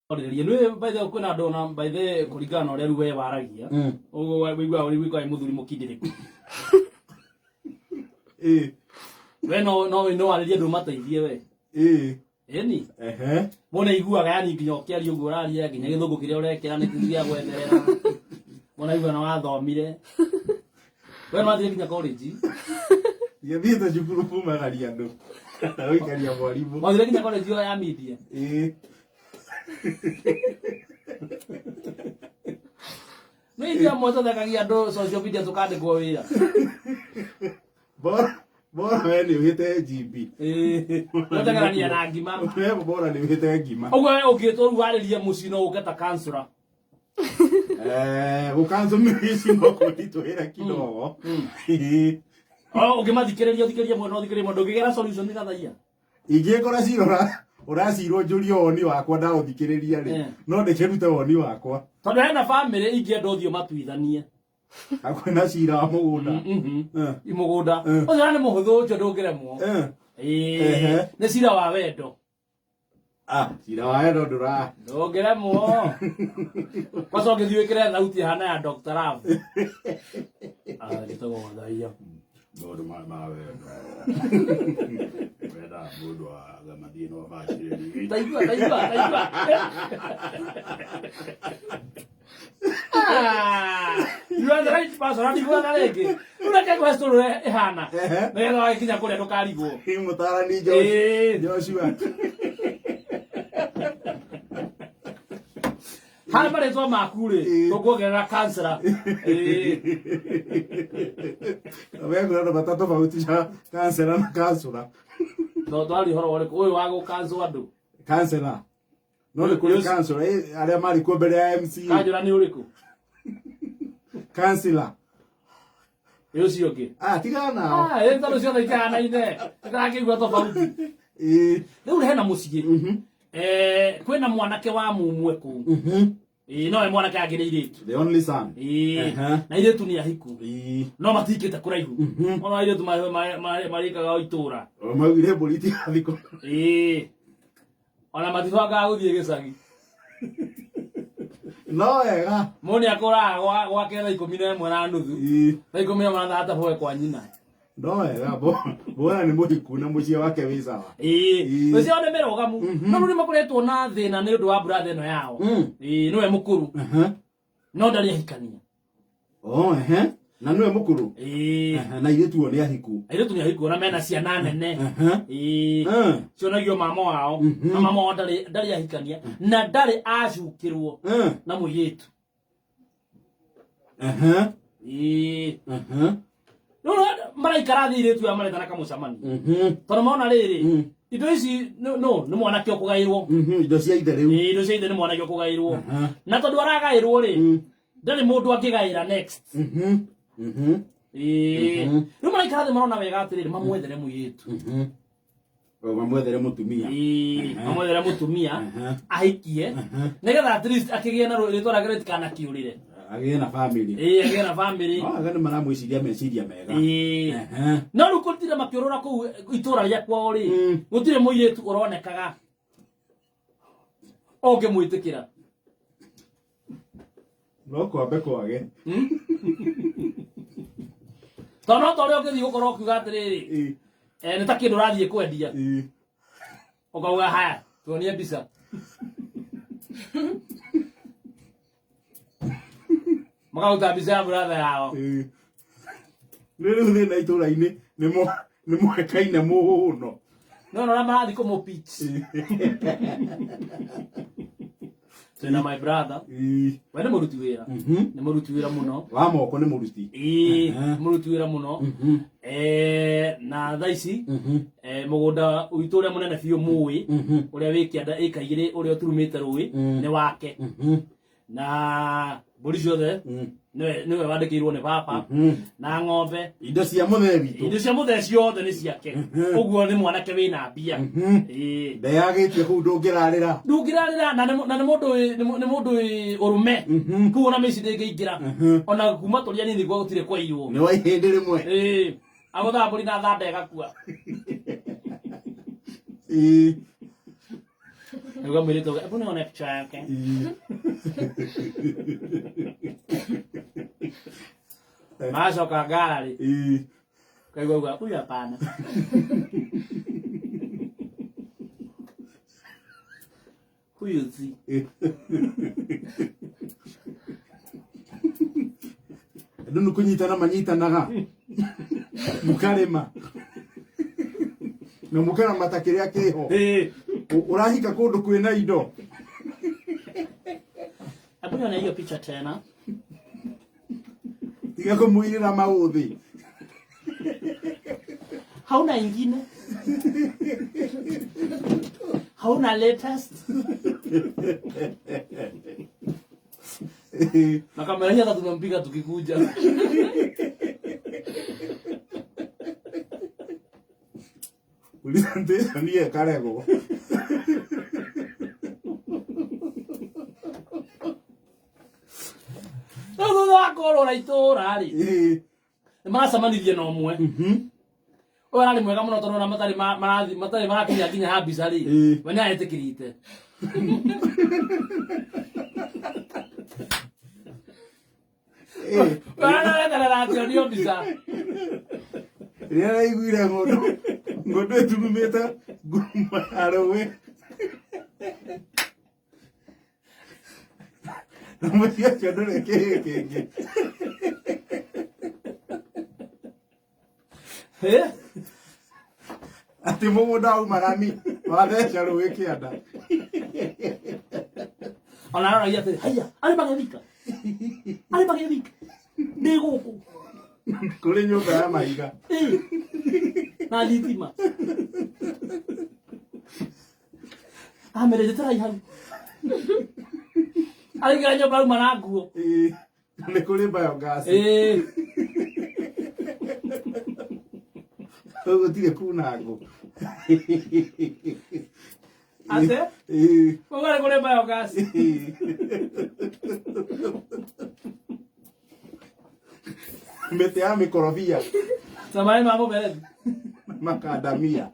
Kwarĩrĩria nĩ by the way kwĩna andũ ona by the way kũringana na ũrĩa rĩu we waragia ũguo wĩiguaga ũrĩ wĩiguaga wĩ mũthuri mũkindĩrĩku. We no no no warĩrie andũ ũmateithie we. Ĩni. Mũndũ aiguaga yani nginya ũkĩaria ũguo ũraria nginya gĩthũngũ kĩrĩa ũrekĩra nĩ gĩa gwetherera. Mũndũ aigua nĩ wathomire. We nĩ wathire nginya college. Gĩthiĩte cukuru kumagaria andũ na gũikaria mwarimũ. Wathire nginya college ĩyo ya media. Ĩĩ. Nĩ ithuĩ amwe tũthekagia andũ social media tũkandĩkwo wĩra. Bora bora we nĩ ũhĩte GB. Tũtegerania na ngima. We bora nĩ ũhĩte ngima. Ũguo we ũngĩtwo rĩu warĩrie mũciĩ no ũke ta counselor. Eh, gũkanzo mĩici no kũritũhĩra kidogo. Ĩĩ. O ũngĩmathikĩrĩria ũthikĩrĩrie mwena ũthikĩrĩrie mwena ndũngĩgera solution gathaia. Ingĩkora cira ũracirwo njũrie woni wakwa ndaũthikĩrĩria rĩ, no ndĩkĩrute woni wakwa. Tondũ hena bamĩrĩ ingĩenda ũthiĩ ũmatuithanie. Hakuhĩ na cira wa mũgũnda. I mũgũnda. Ũcio nĩ mũhũthũ ũcio ndũngĩremwo. Ĩĩ. Nĩ cira wa wendo. Ah, cira wa wendo ndũra. Ndũngĩremwo. Kwanza ũngĩthiĩ wĩkĩre thauti ĩhana ya Dr. Love. Ah, njĩtagwo Gathaia. Maũndũ ma wendo. Wenda mũndũ wa mathiĩ na ũbacĩrĩri. Taigua, taigua, taigua. Ah, you are the right person. Ndiguaga rĩngĩ. Rĩu reke ngũhe story ũrĩa ĩhana. Nĩgetha wagĩkinya kũrĩa ndũkarigwo. Mũtarani Joshua. Harĩ marĩtwa maku rĩ, tũkuongerera counselor. Wegũra andũ matatofautisha kansela na kansũra. No twaria ũhoro ũrĩkũ ũyũ wa gũkanzwo andũ? Kansela. No nĩ kũrĩ kansũra arĩa marĩ kuo mbere ya MCA. Kanjũra nĩ ũrĩkũ? Kansela. Ĩ ũcio ũngĩ. Ah, tigana nao. Ah, ĩ tondũ ciothe itihanaine. Ndĩrakĩigua tofauti. Ĩĩ. Rĩu hena mũciĩ. Eh, kwĩna mwanake wa mumwe kũu. Ĩĩ no we mwanake angĩ nĩ airĩtu. The only son. Ĩĩ. Na airĩtu nĩ ahiku. No matikĩte kũraihu. Ona airĩtu marĩkaga o itũra. Maugire mbũri itigathikwo. Ĩĩ. Ona matibangaga gũthiĩ gĩcagi. No wega. Mũndũ nĩ akũraga gwake thaa 11:30. Thaa 11 na 6 kwa nyina. No wega bora nĩ mũhiku na mũciĩ wake wĩ sawa. Ĩĩ. Ũcio nĩ mĩrũgamu. No rĩu nĩ makoretwo na thĩna nĩ ũndũ wa brother ĩno yao. Ĩĩ nĩwe mũkũrũ. No ndarĩ ahikania. Oh, ehe. Na nĩwe mũkũrũ. Ĩĩ. Na airĩtu o nĩ ahiku. Airĩtu nĩ ahiku ona mena ciana nene. Ĩĩ. Cionagio mama wao. Na mama wao ndarĩ ndarĩ ahikania na ndarĩ acukĩrwo na mũirĩtu. Ĩĩ. Rĩu maraikara thĩ airĩtu aya marethana kamũcemanio. Tondũ mona rĩrĩ indo ici no no, nĩ mwanake ũkũgaĩrwo. Indo cia ithe rĩu. Ĩĩ, indo cia ithe nĩ mwanake ũkũgaĩrwo. Na tondũ aragaĩrwo rĩ ndarĩ mũndũ angĩgaĩra next. Ĩĩ. Rĩu maraikara thĩ marona wega atĩrĩrĩ mamwethere mũirĩtu. Mamwethere mũtumia. Ĩĩ, mamwethere mũtumia ahikie nĩgetha at least akĩgĩe na rĩtwa rĩake rĩtikanakĩũrĩre. Agĩe na family. Ĩĩ, agĩe na family. No aga nĩ maramwĩciria meciria mega. Ĩĩ. No rĩu gũtirĩ makĩũrũra kũu itũra rĩa kwao rĩ, gũtirĩ mũirĩtu ũronekaga ũngĩmwĩtĩkĩra. No kwambe kwage. Tondũ no ta ũrĩa ũngĩthiĩ gũkorwo ũkiuga atĩrĩrĩ, nĩ ta kĩndũ ũrathiĩ kwendia. Ũkauga haya, tuonie mbica. Makaruta mbica ya brother yao. Nĩ rĩu thĩna itũra-inĩ nĩ mwekaine mũno. No no ũrĩa marathiĩ kũmũ pitch. Twĩna my brother. We nĩ mũruti wĩra. Nĩ mũruti wĩra mũno. Wa moko nĩ mũruti. Ĩĩ, mũruti wĩra mũno. Na thaa ici mũgũnda witũ ũrĩa mũnene biũ mũĩ ũrĩa wĩ kĩanda ĩka igĩrĩ ũrĩa ũturumĩte rũĩ nĩ wake. Na mbũri ciothe nĩwe nĩwe wandĩkĩirwo nĩ baba na ng'ombe. Indo cia mũthee witũ. Indo cia mũthee ciothe nĩ ciake. Ũguo nĩ mwanake wĩna mbia. Ĩĩ. Ndeyagĩtie kũu ndũngĩrarĩra. Ndũngĩrarĩra na nĩ mũndũ nĩ mũndũ wĩ ũrũme. Kũu ona mĩici ndĩngĩingĩra. Ona kuma tũrĩ anini gwa gũtirĩ kwaiywo. Nĩ wa ihĩndĩ rĩmwe. Ĩĩ. Agũthaga mbũri na thanda ĩgakua. Ĩĩ. Nĩguo mwĩrĩtu auga, hebu nione picha yake. Macoka ngarari. Kaigua auga, huyu hapana. Huyu si. Andũ nĩ kũnyitana manyitanaga mũkarĩma na mũkaramata kĩrĩa kĩho. Ũrahika kũndũ kwĩna indo. Hebu nione hiyo picha tena. Tiga kũmũirĩra maũthĩ. Hauna ingine? Hauna latest? Na kamera hii hata tumempiga tukikuja. Presentation ĩkaregwo. Rĩu thutha wa kũrũra itũũra rĩ, nĩ maracemanirie na ũmwe. Ũyũ ararĩ mwega mũno tondũ ona matarĩ marathiĩ matarĩ marakinya nginya ha mbica rĩ, we nĩ aretĩkĩrĩte. We arareterera atĩ onio mbica. Rĩrĩa araiguire ng'ũndũ ng'ũndũ ĩturumĩte ngurumo ya rũĩ na mũciĩ ũcio ndũrĩ kĩhĩ kĩngĩ. Atĩ mũgũnda wauma rami watheca rũĩ kĩanda. Ona aroragia atĩrĩ, haiya, arĩ magĩthika. Arĩ magĩthika. Ndĩ gũkũ. Kũrĩ nyũmba ya mahiga. Na thitima. Amere njĩtĩrai hau. Araingĩra nyũmba auma na nguo. Nĩ kũrĩ biogas. Gũtirĩ kuna ngũ. Ate? Koguo nĩ kũrĩ biogas. Mĩtĩ ya mĩkorobia. Na maĩ ma mũberethi. Makandamia.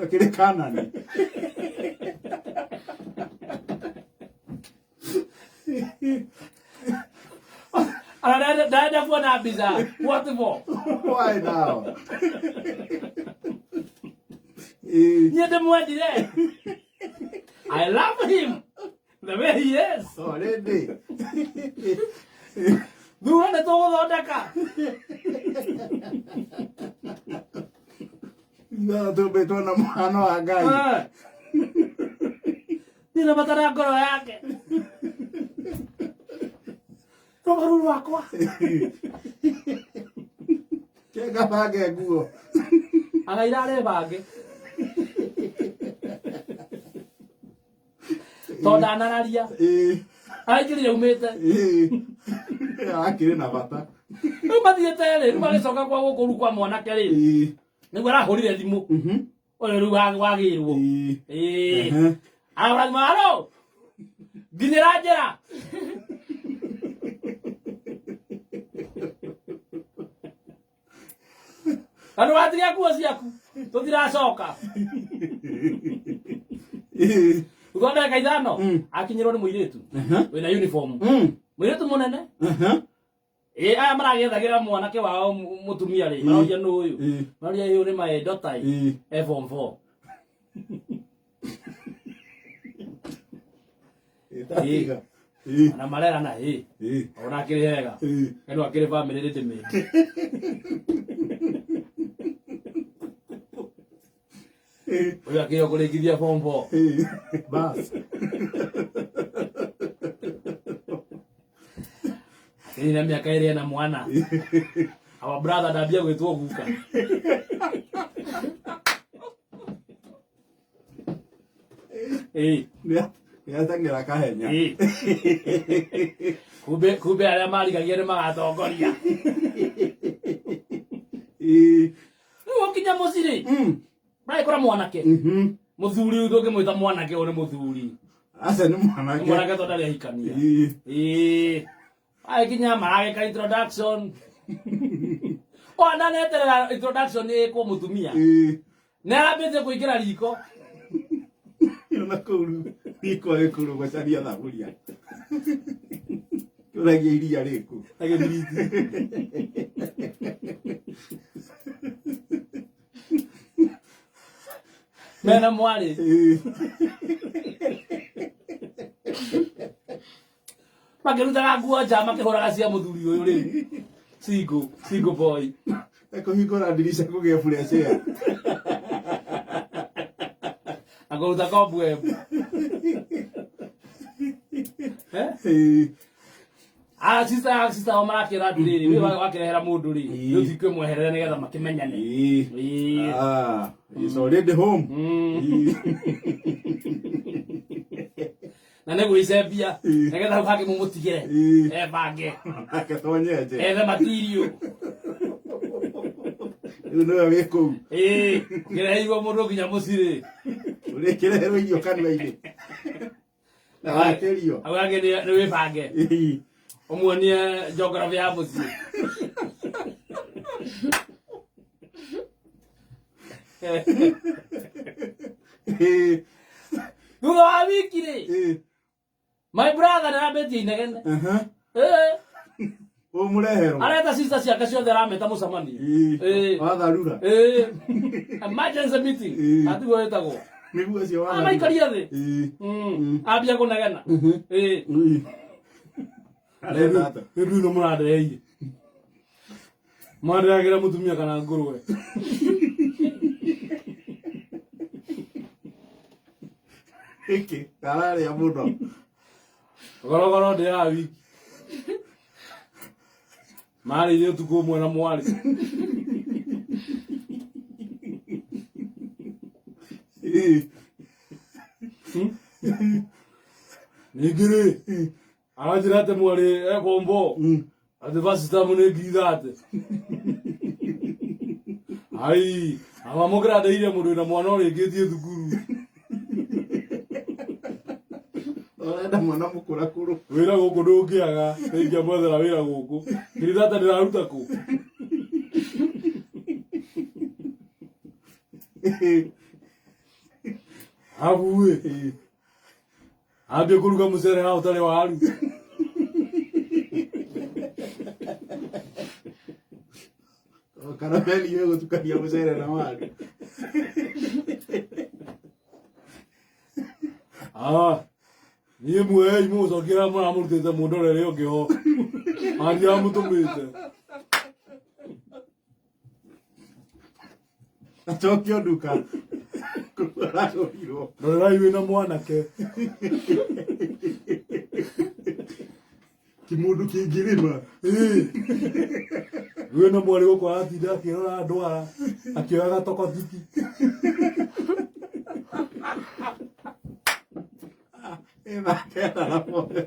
Akĩrĩ Kanani. Ona ndaenda kuona mbica. What for? Why now? Niĩ ndĩmwendire. I love him the way he is. Already. Thura nĩ tũgũthondeka. Ithuothe tũmbĩtwo na mũhano wa Ngai. Niĩ nabatara ngoro yake. Rũbaru rwakwa. Kenga bange nguo. Agaira arebange. Tondũ ndanararia. Araingĩrire umĩte. Akĩrĩ na bata. Rĩu mathiĩte rĩ, rĩu magĩcoka kwa gũkũ rĩu kwa mwanake rĩ. Nĩguo arahũrire thimũ. Ũyũ rĩu wagĩrwo. Arahũra thimũ, haro. Nginyĩra njĩra. Na ndũgatigie nguo ciaku. Tũtiracoka. Thutha wa ndagĩka ithano, akinyĩrwo nĩ mũirĩtu. Wĩna uniform. Mũirĩtu mũnene. Aya maragĩethagĩra mwanake wao mũtumia rĩ, maroria nũ ũyũ. Maroria ũyũ nĩ my daughter ĩ. E form 4. Na marerana ĩ. Ona akĩrĩ hega. Eno akĩrĩ family rĩ ndĩmĩte. Ũyũ akĩrĩ o kũrĩkithia form 4. Bas. Akĩrĩ na mĩaka ĩrĩ ena mwana. Our brother ndambia gwĩtwo guka. Nĩateng'era kahenya. Kumbe kumbe arĩa marigagia nĩ magatongoria. Rĩu ũkinya mũciĩ rĩ, maragĩkora mwanake. Mũthuri ũyũ tũngĩmwĩta mwanake ũyũ nĩ mũthuri. Aca nĩ mwanake. Mwanake tondũ ndarĩ ahikania. Agĩkinya maragĩka introduction. Ona neterera introduction ĩkwo mũtumia. Nĩ arambĩtie kũingĩra riko. Ona kũu rĩu riko gĩkũrũ gũcaria thaburia. Kĩũragia iria rĩkũ. Na gĩbiriti. Mena mwarĩ. Makĩrutaga nguo nja makĩhũraga cia mũthuri ũyũ rĩu. Single, single boy. Ekũhingũra ndirica kũgĩe fresh air. Na kũruta cobweb. Eh? Ah, sister, sister o marakĩra atĩrĩrĩ, wĩ wakĩrehera mũndũ rĩ, rĩu tikĩmweherere nĩgetha makĩmenyane. Ĩĩ. Ah, he's already home. Na nĩ gwĩcembia nĩgetha hau hangĩ mũmũtigĩre ebange Nake tonyeje. Ethe matirio. Rĩu nĩwe wĩ kũu. Ĩĩ, ũkĩreheirwo mũndũ nginya mũciĩ rĩ. Ũrĩkĩreherwo irio kanua-inĩ. Na wakĩrio. Hau hangĩ nĩ wĩbange. Ũmuonie geography ya mũciĩ. Thutha wa wiki rĩ, my brother nĩ arambĩtie inegene. Ũmũreherwo. Areta sister ciake ciothe arameta mũcemanio. Watharura. Emergency meeting. Atiguo wĩtagwo. Nĩguo ũcio watharura. Amaikaria thĩ. Ambia kũnegena. Arenda atĩa? Rĩu ino mũrandeheire. Mwanderagĩra mũtumia kana ngũrwe. Nĩkĩ? Ararĩa mũno. Gorogoro ndĩaga wiki. Marĩire ũtukũ ũmwe na mwarĩ. Ningĩ rĩ, aranjĩra atĩ mwarĩ e bombo. Atĩ basitamu nĩ ngiri thate. Ai, amamũkĩra ndeire mũndũ wĩna mwana ũrĩkĩtie thukuru. Ũrenda mwana mũkũrakũrũ. Wĩra gũkũ ndũngĩaga, ingĩamwethera wĩra gũkũ. Ngiri thate ndĩraruta kũ? Arabu ĩ, ambie kũruga mũcere haha ũtarĩ waru. Karameli ĩgũtukania mũcere na waru. Ah, niĩ muoyei mũgũcokia mũramũrutĩte mũndorere ũngĩ ho. Andia mũtũmĩte. Acokio nduka. Kũu aragũrirwo. Rorerai wĩna mwanake. Kĩmũndũ kĩngĩrĩma. Wĩna mwarĩ gũkũ aratinda akĩrora ndwara akĩoyaga tokotiki. Ĩna kena na mwana.